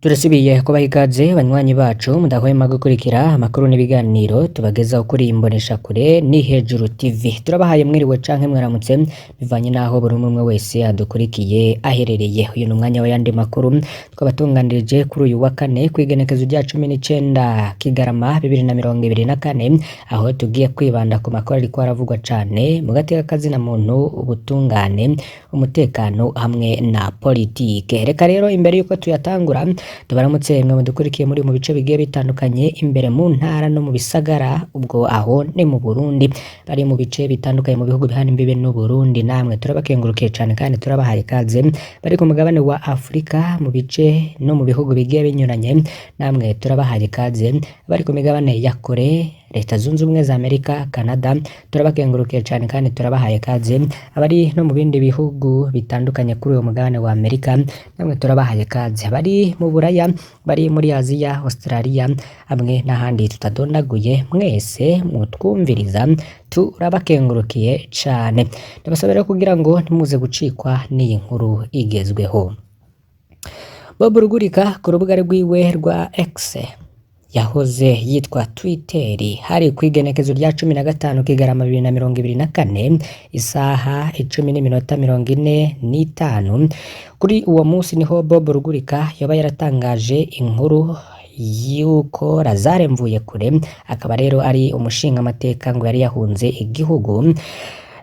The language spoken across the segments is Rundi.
Turasubiye kubaha ikaze banywanyi bacu mudahwema gukurikira amakuru n'ibiganiro tubagezaho kuri iyi mboneshakure ni Hejuru TV. Turabahaye mwiriwe canke mwaramutse bivanye n'aho buri umwe wese adukurikiye aherereye. Uyu ni umwanya w'ayandi makuru twabatunganirije kuri uyu wa kane kw'igenekezo rya 19 Kigarama 2024, aho tugiye kwibanda ku makuru ariko aravugwa cane mu gateka kazina muntu, ubutungane, umutekano hamwe na politike. Reka rero imbere yuko tuyatangura tubaramutse mwe mudukurikiye muri mu bice bigiye bitandukanye imbere mu ntara no mu bisagara, ubwo aho ni mu Burundi, bari mu bice bitandukanye mu bihugu bihana imbibe n'u Burundi, namwe turabakengurukiye cane kandi turabahaye ikaze. Bari ku mugabane wa Afrika mu bice no mu bihugu bigiye binyuranye, namwe turabahaye ikaze. Bari ku migabane ya kure, Leta Zunze Ubumwe za Amerika, Canada, turabakengurukiye cane kandi turabahaye ikaze. Abari no mu bindi bihugu bitandukanye kuri uwo mugabane wa Amerika, namwe turabahaye ikaze. Abari mu Buraya, bari muri Aziya, Australia hamwe n'ahandi tutadonaguye, mwese mutwumviriza turabakengurukiye cane. Ndabasaba rero kugira ngo ntimuze gucikwa n'iyi nkuru igezweho. Bob Rugurika ku rubuga rwiwe rwa X yahoze yitwa Twitter, hari kw'igenekezo rya 15 Kigarama 2024 isaha 10:45. Kuri uwo munsi niho Bob Rugurika yoba yaratangaje inkuru yuko Lazare Mvuyekure, akaba rero ari umushingamateka, ngo yari yahunze igihugu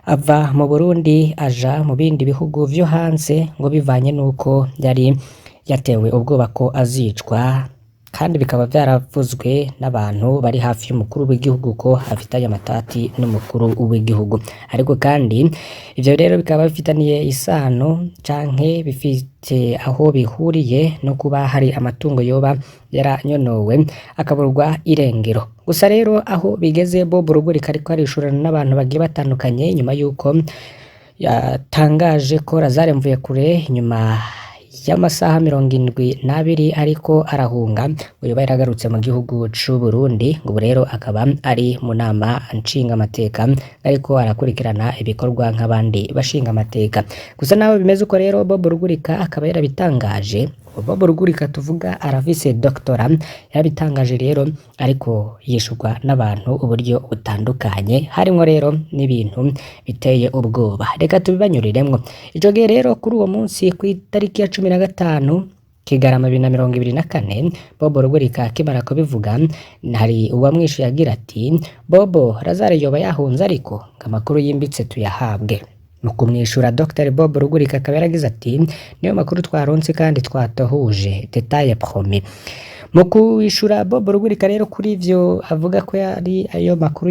ava mu Burundi aja mu bindi bihugu vyo hanze, ngo bivanye nuko yari yatewe ubwoba ko azicwa, kandi bikaba vyaravuzwe n'abantu bari hafi y'umukuru w'igihugu ko afitanye amatati n'umukuru w'igihugu. Ariko kandi ivyo rero bikaba bifitaniye isano canke bifite aho bihuriye no kuba hari amatungo yoba yaranyonowe akaburwa irengero. Gusa rero aho bigeze, Bob Rugurika ariko arishurana n'abantu bagiye batandukanye nyuma yuko yatangaje ko Lazare Mvuyekure nyuma y'amasaha 72 ariko arahunga ngo yoba yaragarutse mu gihugu c'u Burundi, ngo ubu rero akaba ari mu nama nshingamateka ariko arakurikirana ibikorwa nk'abandi bashingamateka. Gusa naho bimeze uko rero, Bob Rugurika akaba yarabitangaje. Bob Rugurika tuvuga arafise doctora, yarabitangaje rero ariko yishurwa n'abantu uburyo butandukanye, harimwo rero n'ibintu biteye ubwoba. Reka tubibanyuriremwo. Ico gihe rero kuri uwo munsi kw'itariki ya 15 Kigarama 2024, Bob Rugurika akimara kubivuga, hari uwamwishuye agira ati: "Bobo, Lazare yoba yahunze ariko ngo amakuru yimbitse tuyahabwe." Mu kumwishura, Dr Bob Rugurika akaba yaragize ati: "Niyo makuru twaronse kandi twatohuje, détail promis." Mu kwishura Bob Rugurika rero kuri ivyo avuga ko yari ayo makuru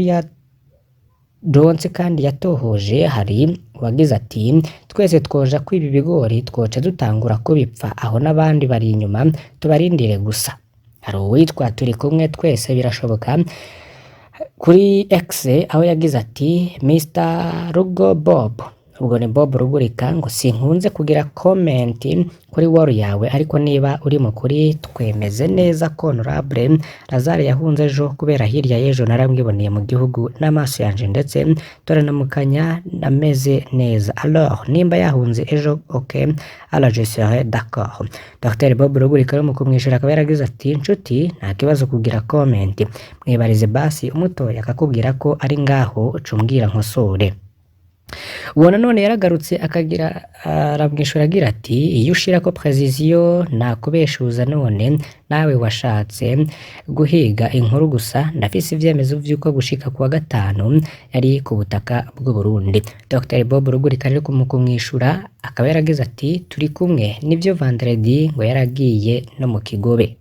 yaronse kandi yatohoje, hari uwagize ati: "Twese twoja kwiba ibigori twoca dutangura kubipfa aho, n'abandi bari inyuma tubarindire gusa." Hari uwitwa Turi Kumwe Twese Birashoboka kuri X, aho yagize ati: "Mr Rugo Bob," ubwo ni Bob Rugurika, ngo "sinkunze kugira comment kuri wall yawe, ariko niba uri mukuri twemeze neza ko Honorable Lazare yahunze ejo, kubera hirya y'ejo naramwiboneye mu gihugu n'amaso yanje, ndetse turanamukanya ameze neza. Alors nimba yahunze ejo, ok, alors je serai d'accord." Dr Bob Rugurika rero mu kumwishura akaba yaragize ati: "Nshuti, nta kibazo kugira comment, mwibarize basi umutoya akakubwira ko ari ngaho ucumbwira nkosore." Uwo nanone yaragarutse akagira aramwishura agira ati: "Iyo ushirako précision nakubeshuza, none nawe washatse guhiga inkuru. Gusa ndafise ivyemezo vy'uko gushika kuwa gatanu yari ku butaka bw'u Burundi." Dr Bob Rugurika rero mu kumwishura akaba yaragize ati: "Turi kumwe, nivyo, vendredi ngo yaragiye no mu Kigobe."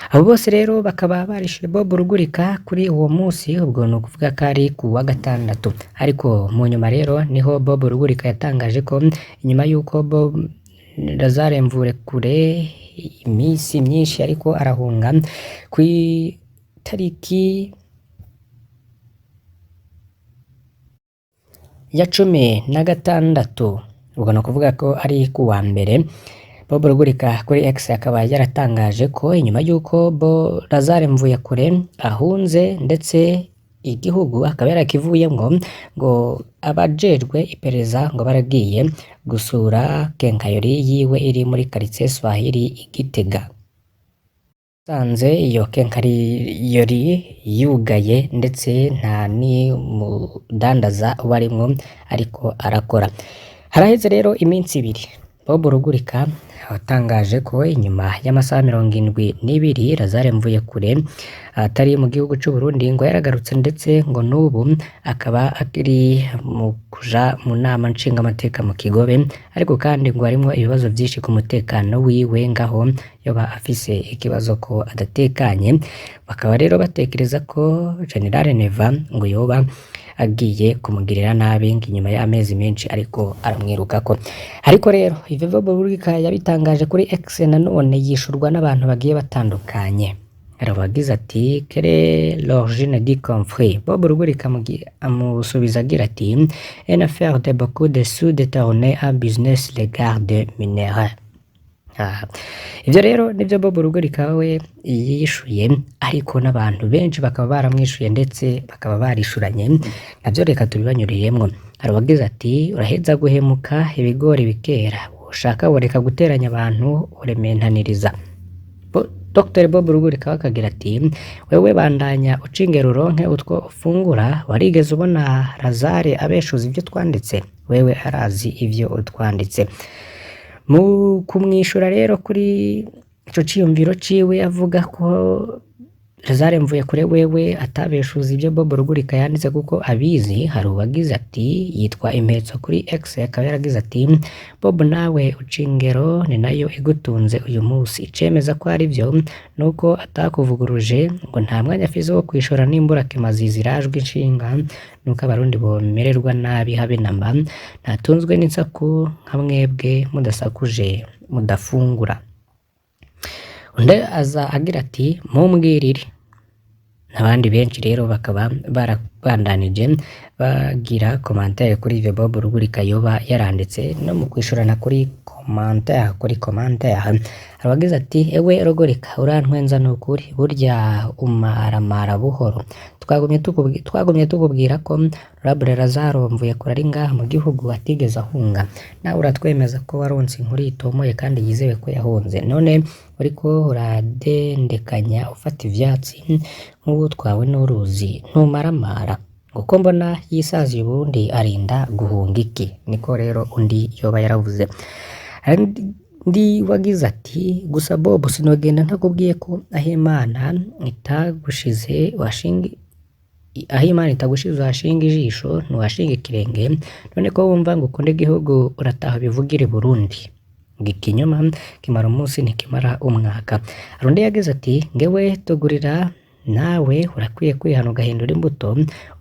Abo bose rero bakaba barishuye Bob Rugurika kuri uwo munsi, ubwo ni ukuvuga ko ari ku wa gatandatu. Ariko mu nyuma rero niho Bob Rugurika yatangaje ko inyuma y'uko Bob Lazare Mvuyekure iminsi myinshi ariko arahunga, ku itariki ya 16, ubwo ni ukuvuga ko ari ku wa mbere, Bob Rugurika kuri X akaba yaratangaje ko inyuma y'uko Bo Lazare Mvuyekure ahunze, ndetse igihugu akaba yarakivuyemwo, ngo abajejwe iperereza ngo baragiye gusura quincaillerie yiwe iri muri quartier Swahili i Gitega. Sanze iyo quincaillerie yugaye, ndetse nta n'umudandaza ubarimwo ariko arakora. Haraheze rero iminsi 2 Bob Rugurika watangaje ko inyuma y'amasaha 72 Lazare Mvuyekure atari mu gihugu c'u Burundi, ngo yaragarutse, ndetse ngo n'ubu akaba akiri mu kuja mu nama nshingamateka mu Kigobe, ariko kandi ngo harimwo ibibazo vyinshi ku mutekano wiwe, ngaho yoba afise ikibazo ko adatekanye. Bakaba rero batekereza ko General Neva ngo yoba agiye kumugirira nabi ngo inyuma y'amezi menshi ariko aramwirukako. Ariko rero ivyo Bob Rugurika yabitangaje kuri X, nanone yishurwa n'abantu bagiye batandukanye. Hari uwagize ati: "Quelle est l'origine du conflit?" Bob Rugurika amusubiza agira ati: "Une affaire de beaucoup de sous détournés, un business légal de minerais." Ah, ivyo rero nivyo Bob Rugurika we yishuye, ariko n'abantu benshi bakaba baramwishuye, ndetse bakaba barishuranye navyo. Reka tubibanyuriremwo. Hari uwagize ati: "Uraheza guhemuka ibigori bikera, ushaka woreka guteranya abantu, urementaniriza." Dr Bob Rugurika we akagira ati: "Wewe bandanya uca ingero uronke utwo ufungura. Warigeze ubona Lazare abeshuza ivyo twanditse? Wewe arazi ivyo utwanditse." Mu kumwishura rero kuri ico ciyumviro ciwe avuga ko Lazare Mvuyekure wewe atabeshuza ivyo Bob Rugurika yanditse kuko abizi, hari uwagize ati, yitwa Impetso kuri X, akaba yaragize ati: "Bob, nawe uca ingero, ni nayo igutunze uyu munsi. Icemeza ko ari vyo nuko atakuvuguruje ngo nta mwanya afise wo kwishura n'imburakimazi zirajwe inshinga nuko abarundi bomererwa nabi habe namba. Ntatunzwe n'insaku nka mwebwe, mudasakuje mudafungura." Undi aza agira ati: "Mumbwirire." N'abandi benshi rero bakaba barabandanije bagira commentaire kuri ivyo Bob Rugurika yoba yaranditse. No mu kwishurana kuri commentaire kuri commentaire, hari uwagize ati: "Ewe Rugurika, urantwenza nukuri, burya umaramara buhoro. Twagumye tukubwira ko Honorable Lazaro Mvuyekure ari ngaha mu gihugu atigeze ahunga, nawe uratwemeza ko waronse inkuru itomoye kandi yizewe ko yahunze. None uriko uradendekanya ufata ivyatsi nk'uwutwawe n'uruzi, ntumaramara? Kuko mbona yisaziye ubundi arinda guhunga iki?" Niko rero undi yoba yaravuze. Hari undi wagize ati: "Gusa Bob, sinogenda ntakubwiye ko aho Imana itagushize washinga, aho Imana itagushize uhashinga ijisho, ntiwashinga ikirenge. None ko wumva ngo ukunda igihugu, urataha ubivugire i Burundi. Ngo ikinyoma kimara umunsi ntikimara umwaka." Hari undi yagize ati: "Ngewe tugurira nawe urakwiye kwihana ugahindura imbuto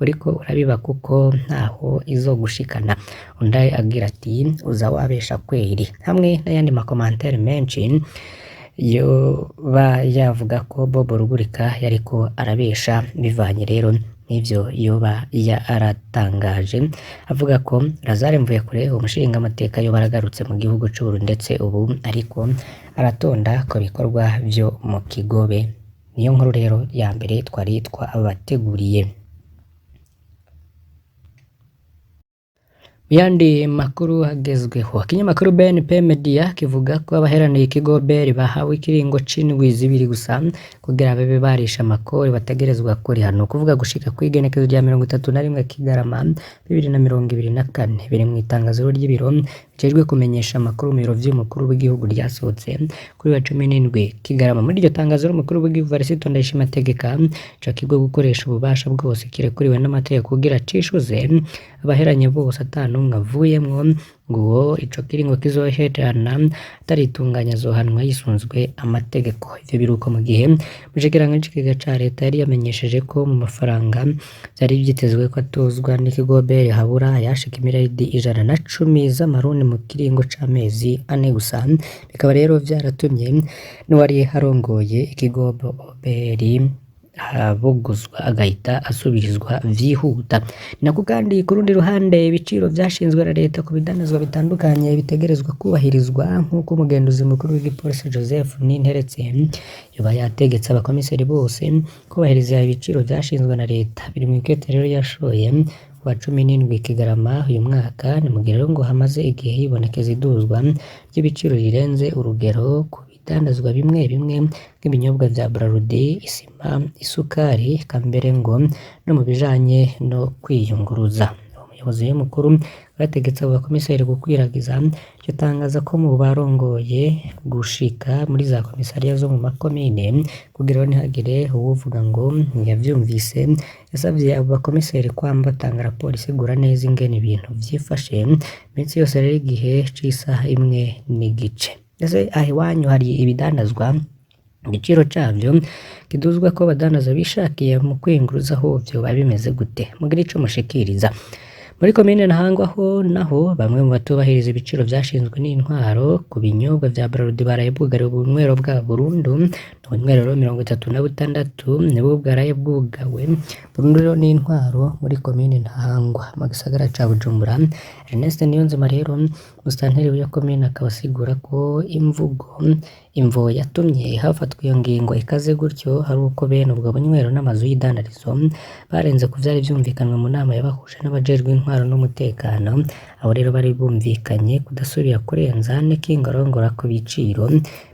uriko urabiba kuko ntaho izogushikana." Undi agira ati: "Uza wabesha kweri." Hamwe n'ayandi ma commentaires menshi yoba yavuga ko Bob Rugurika yariko arabesha bivanye rero n'ivyo yoba yaratangaje avuga ko Lazare Mvuyekure umushingamateka yoba aragarutse mu gihugu c'Uburundi, ndetse ubu ariko aratonda ku bikorwa vyo mu Kigobe. Niyo nkuru rero ya mbere twari twabateguriye. Mu yandi makuru agezweho, ikinyamakuru BNP Media kivuga ko abaheraniye ikigo BER bahawe ikiringo c'indwi 2 gusa kugira babe barishe amakori bategerezwa kuriha, ni ukuvuga gushika kw'igenekerezo rya 31 Kigarama 2024. Biri mw'itangazo ry'ibiro bijejwe kumenyesha amakuru mu biro vy'umukuru w'igihugu ryasohotse kuri wa 17 Kigarama. Muri iryo tangazo, umukuru w'igihugu Evariste Ndayishimiye ategeka ico kigo gukoresha ububasha bwose kirekuriwe n'amategeko kugira cishuze abaheranye bose ata n'umwe avuyemwo, ngo uwo ico kiringo kizoherana ataritunganya azohanwa yisunzwe amategeko. Ivyo biruko mu gihe umushikiranganji w'ikigega ca leta yari yamenyesheje ko mu mafaranga vyari vyitezwe ko atozwa n'ikigo BER habura ayashika imiriyaridi 110 z'amarundi mu kiringo c'amezi 4 gusa. Bikaba rero vyaratumye n'uwari arongoye ikigo BER abogozwa agahita asubirizwa vyihuta. Nako kandi ku rundi ruhande ibiciro vyashinzwe na leta ku bidandazwa bitandukanye bitegerezwa kubahirizwa, nk'uko umugenduzi mukuru w'igipolisi Joseph Ninteretse yoba yategetse abakomiseri bose kubahiriza ibiciro vyashinzwe na leta. Biri mw'ikete rero yashoye kuwa 17 Kigarama uyu mwaka. Ni mu gihe rero ngo hamaze igihe hibonekeza iduzwa ry'ibiciro rirenze urugero ku bidandazwa bimwe bimwe nk'ibinyobwa vya Brarudi, isima, isukari, eka mbere ngo no mu bijanye no kwiyunguruza. Umuyobozi mukuru bategetse abo bakomiseri gukwiragiza iryo tangazo ko mu barongoye gushika muri za komisariya zo mu makomine, kugira ngo ntihagire uwuvuga ngo ntiyavyumvise. Yasavye abo bakomiseri kwama batanga raporo isigura neza ingene ibintu vyifashe iminsi yose rero igihe c'isaha 1:15. Ese aho iwanyu hari ibidandazwa igiciro cavyo kiduzwa ko abadandaza bishakiye mu kwiyunguruza, ho vyoba bimeze gute? Mugire ico mushikiriza. Muri komine Ntahangwa ho naho bamwe mu batubahiriza ibiciro vyashinzwe n'intwaro ku binyobwa vya Brarudi baraye bugariwe ubunywero bwa burundu. Ubunywero rero 36 nibwo bwaraye bwugawe burundu rero n'intwaro muri komine Ntahangwa mu gisagara ca Bujumbura. Ernest Niyonzima rero musitanteri w'iyo komine akaba asigura ko imvo yatumye hafatwa iyo ngingo ikaze gutyo ari uko bene ubwo bunywero n'amazu y'idandarizo barenze ku vyari vyumvikanwe mu nama yabahuje n'abajejwe intwaro n'umutekano. Abo rero bari bumvikanye kudasubira kurenza n'ikingorongora ku biciro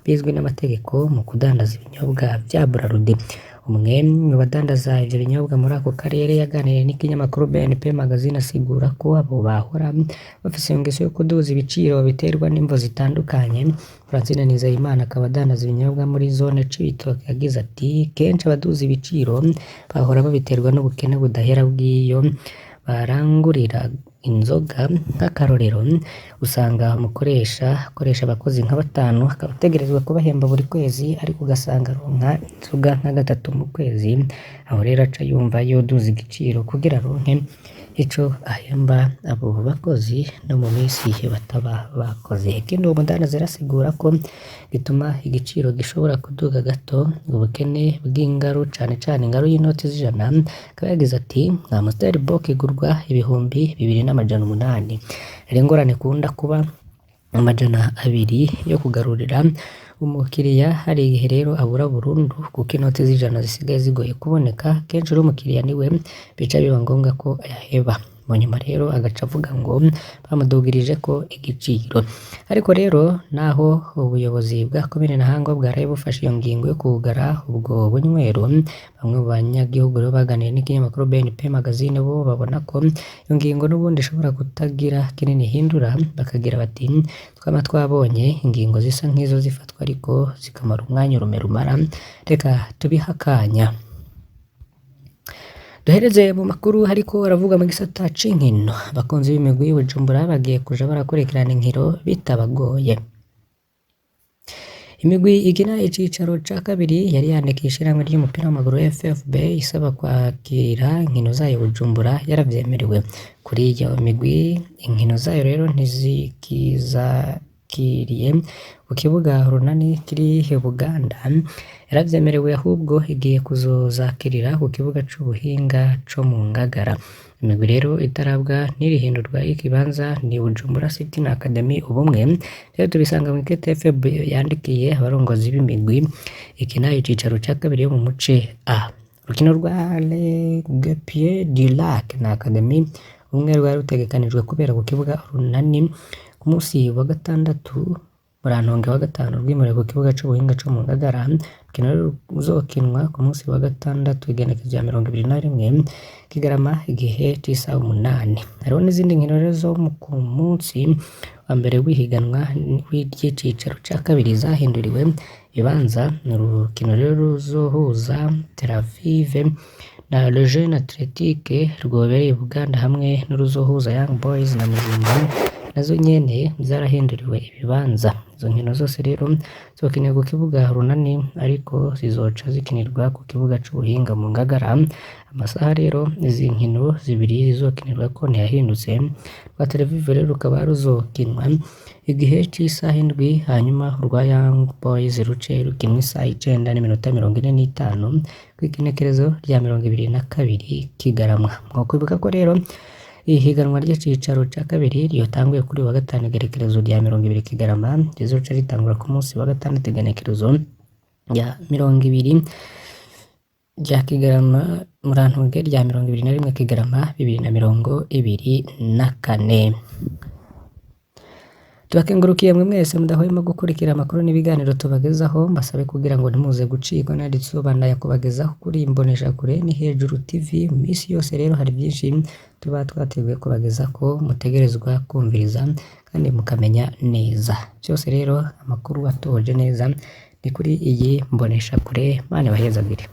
bizwi n'amategeko mu kudandaza ibinyobwa vya Brarudi. Umwe mu badandaza ivyo binyobwa muri ako karere yaganiriye n'ikinyamakuru BNP Magazine asigura ko abo bahora bafise ingeso yo kuduza ibiciro biterwa n'imvo zitandukanye. Francine Nizeyimana akaba adandaza ibinyobwa muri zone Cibitoke yagize ati: "Kenshi abaduza ibiciro bahora babiterwa n'ubukene budahera bw'iyo barangurira inzoga. Nk'akarorero usanga umukoresha akoresha abakozi nka batanu akaba ategerezwa kubahemba buri kwezi, ariko ugasanga aronka inzoga nka gatatu mu kwezi. Aho rero aca yumva yoduza igiciro kugira aronke ico ahemba abo bakozi no mu minsi bataba bakoze." Ikindi uwo mudandaza arasigura ko gituma igiciro gishobora kuduga gato ubukene bw'ingaru, cane cane ingaru y'inoti z'ijana. Akaba yagize ati: "Amstel Bock igurwa 2800, rero ingorane ikunda kuba 200 yo kugarurira umukiriya. Hari igihe rero abura burundu kuko inoti z'ijana zisigaye zigoye kuboneka. Kenshi rero umukiriya niwe bica biba ngombwa ko ayaheba, mu nyuma rero agaca avuga ngo bamudugirije ko igiciro." Ariko rero naho ubuyobozi bwa komine Ntahangwa bwaraye bufashe iyo ngingo yo kugara ubwo bunywero, bamwe mu banyagihugu rero baganiriye n'ikinyamakuru BNP Magazine bo babona ko iyo ngingo n'ubundi ishobora kutagira kinini ihindura, bakagira bati: "Twama twabonye ingingo zisa nk'izo zifatwa ariko zikamara umwanya urume rumara, reka tubihe akanya." Duhereze mu makuru hariko aravuga mu gisata c'inkino. Abakunzi b'imigwi y'i Bujumbura bagiye kuja barakurikirana inkino bitabagoye. Imigwi ikina icicaro ca kabiri yari yandikiye ishirahamwe ry'umupira w'amaguru FFB isaba kwakira inkino zayo Bujumbura, yaravyemerewe. Kuri iyo migwi inkino zayo rero ntizikizakiriye ku kibuga Urunani kiri Buganda, yaravyemerewe, ahubwo igiye kuzozakirira ku kibuga c'ubuhinga co mu Ngagara. Imigwi rero itarabwa n'irihindurwa y'ikibanza ni Bujumbura City na Academy Ubumwe. Rero tubisanga mu ikete FFB yandikiye abarongozi b'imigwi ikina icicaro ca kabiri yo mu muce A. Urukino rwa Le Guêpier du Lac na Academy Ubumwe rwari rutegekanijwe kubera ku kibuga Urunani ku musi wa gatandatu, Murantonge wa gatanu, rwimuriwe ku kibuga c'ubuhinga co mu Ngagara. Urukino ruzokinwa ku musi wa gatandatu igenekerezo rya 21 Kigarama igihe c'isaha 8. Hariho n'izindi nkino rero zo ku munsi wa mbere w'ihiganwa ry'icicaro ca kabiri zahinduriwe ibibanza. Ni urukino rero ruzohuza Tel Aviv na Le Jeune Athletic rwobereye Buganda, hamwe n'uruzohuza Young Boys na Muzimba. nazo nyene zarahinduriwe ibibanza. Izo nkino zose rero zizokinirwa ku kibuga Runani ariko zizoca zikinirwa ku kibuga c'ubuhinga mu Ngagara. Amasaha rero izi nkino zibiri zizokinirwako ntiyahindutse. Urwa Tel Aviv rero rukaba ruzokinwa igihe c'isaha 7, hanyuma urwa Young Boys ruce rukinwa isaha 9:45 kw'igenekerezo rya 22 Kigarama. Mwokwibuka ko rero ihiganwa ry'icicaro ca kabiri ryotanguye kuri uyu wa gatanu igenekerezo rya 20 Kigarama, rizoca ritangura ku munsi wa gatandatu igenekerezo rya 20 rya Kigarama, murantunge, rya 21 Kigarama 2024. Tubakengurukiye mwe mwese mudahwema gukurikira amakuru n'ibiganiro tubagezaho, mbasabe kugira ngo ntimuze gucikwa n'ayandi tuzobandanya kubagezaho kuri Imboneshakure ni Hejuru TV. Misi yose rero hari vyinshi tuba twateguye kubagezako, mutegerezwa kumviriza kandi mukamenya neza. Vyose rero amakuru atohoje neza ni kuri iyi Mboneshakure. Mana ibahezagire.